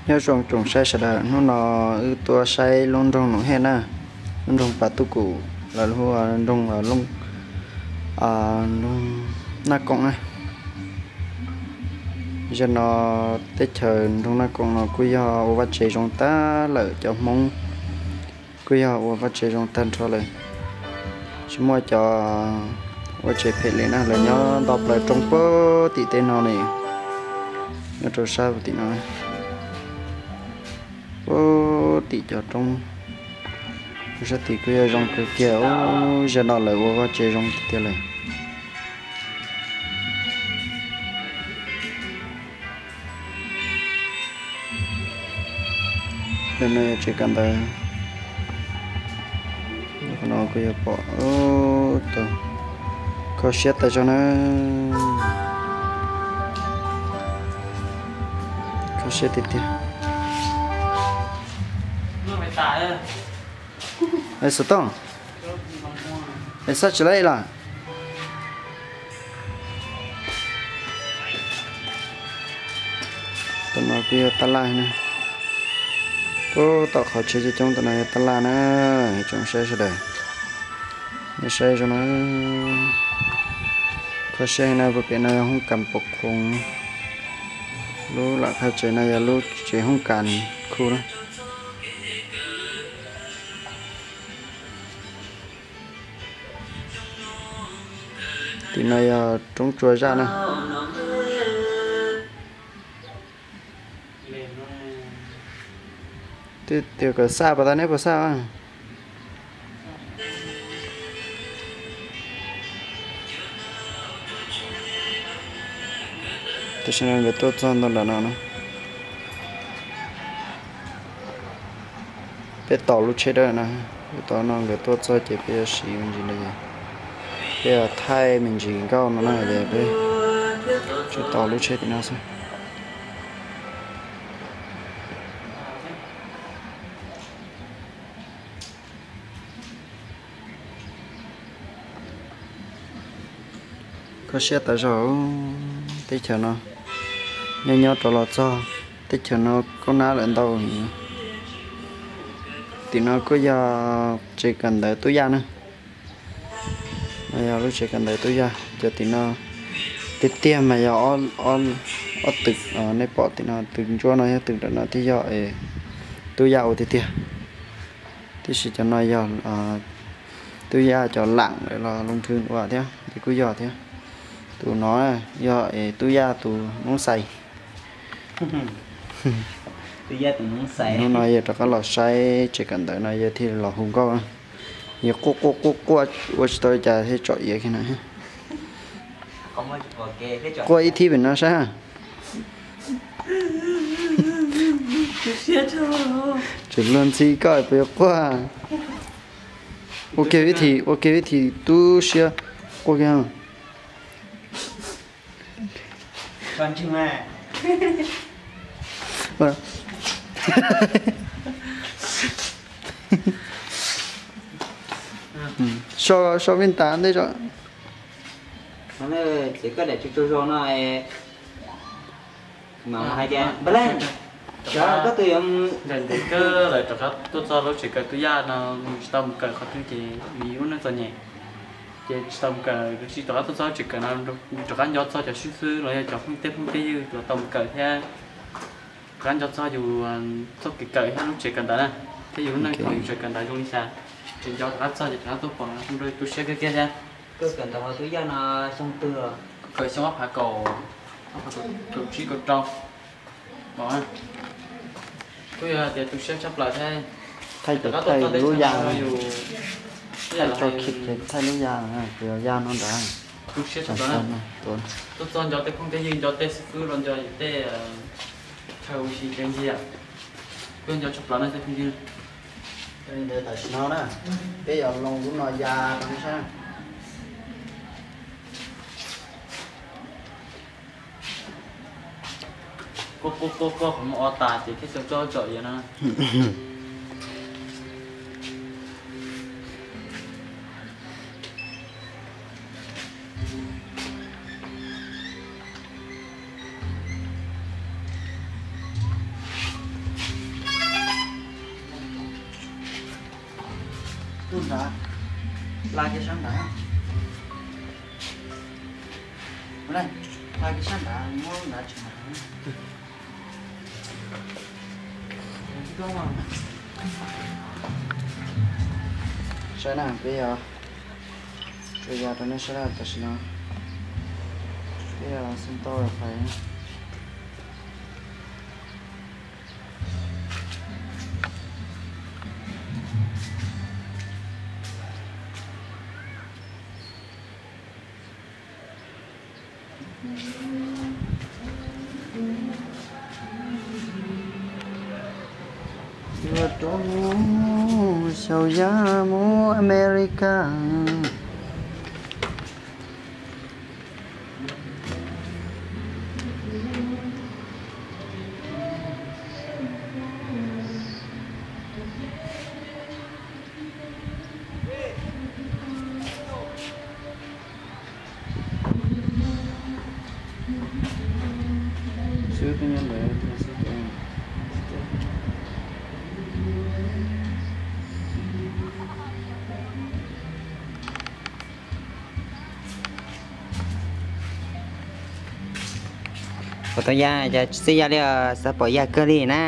Nyob zoo tsoom saib sawv daws, hnub no wb tuaj saib lub nroog Noom Hej na, lub nroog Pas Tub Kum, los hu nroog Looj, nroog Naj Koom na. Zaum no teb chaws nroog Naj Koom no kuj yog ua vaj tsev zoo tag lawm, cov Hmoob kuj yog ua vaj tsev zoo tag nrho lawm. Tsis muaj cov ua tsev phem li na, lawv nyob nto plaws roob puag tim tej no li, nyob rau sab tim no, puag tim cov roob, rau sab tim kuj yog zoo kawg kiag. Zaum no lawv ua vaj tsev zoo tiag tiag lawm. Ntawm no yog tsev kawm ntawv. Qhov no kuj yog pom, kho siab tas zog na. Kho siab tiag tiag. Xov tooj, es xaj tsis laib los? Tus no kuj yog tab laj na. Puag tom qhov tsheb coob coob tus no yog tab laj na, tsoom saib sawv daws. Nej saib zoo na. Kho siab heev na, puag pem no yog hoob kas pov khoos. Lub lam phaj tsev no yog lub tsev hoob kas khu na. Tim no yog roob tsua zaj na. Twb tias kom xaj pas tas neb puas xaj? Tam sim no nkawd tuaj txog ntawm no na. Peb tos lub tsheb dawb no, peb tos no nkawd tuaj txog ces peb yuav siv me ntsis no, peb yuav thaij me ntsis nkauj no na, ces peb tsuas tos lub tsheb tim no xwb. Kho siab tas zog, teb chaws no nyob nyob rov los txog, teb chaws no kaub nab lawm ntau. Tim no kuj yog tsev kawm ntawv tub yaj na. No yog lub tsev kawm ntawv tub yaj, cov tim no tiag tiag mas yog ob tw, nej pom tim no tw ntsuab no yog tw ram no thiaj yog tub yaj ua tiag tiag. Tiam sis cov no yog tub yaj cov lam lawm los loo thw ua thiab ces kuj yog thiab. Tus no yog tub yaj tus noob xais. Hnub no yog rov qab los saib tsev kawm ntawv no yog thiaj los hu nkauj na. Yog quaj quaj quaj quaj ua tsis tau li cas thiaj tsom iav kiag na. Quaj ib thib pem no saib. Tseem luag ntxhi koj puas yuav quaj? Ua kiag vib thi, ua kiag vib thi tu siab quaj kiag. So, so vij tas ntej tso. Ces koj daim tsaug tsaug zog no, mas hais tias Npaj Leej, koj twb yuav mus, ntev kawg lawm rov qab tuaj txog lub tsev kawm tub yaj no, tsis tau mus kawm qhov twg ces vim lub neej txom nyem, ces tsis tau mus kawm. Tsis rov qab tuaj txog lub tsev kawm no, rov qab nco txog cov xib fwb los yog cov phooj tej phooj tej ywg los tau mus kawm thiab. Rov qab nco txog yus txoj kev kawm thiab lub tsev kawm ntawv na, thiab yus lub neej thaum yus tseem kawm ntawv zoo li cas. Tseem nco rov qab txog ces rov qab tuaj pom no kuj tu siab kawg kiag thiab. Koj kawm ntawv hauv tub yaj no xyoo twg? Kuv kawm xyoo ob phav kaum, ob phav kaum tsib kaum rau. Kuj yog tias tu siab tshaj plaws thiab. Thaij ces thaij lub yaj, thaij tso khim ces thaij lub yaj, kuv yog yaj no ntag. Tu siab tshaj plaws na. Tuaj txog nco tej phooj tej ywg, nco tej xib fwb los nco yus tej chaw ua si kev ntsia. Kuj nco tshaj plaws na tej phooj ywg. Tam sim no na, peb yuav loo lub no ya rau nej saib. Quaj quaj quaj quaj qhov muag o tas ces thiaj tau tso tsom iav no. Lub nrad, hla kiag sab nrad. Hla kiag sab nrad, muab lub nrad tsis nrad. Saib na, peb yuav tsuas yog rau nej saib tam sim no, peb yuav xeeb tau rau qhais. Yuav rov mus xyaum yaj mus America. Xwb peb nyob ntawd xwb. Puas tau yaj? Tsis txawj yaj li os, xav pom yaj kawg li na.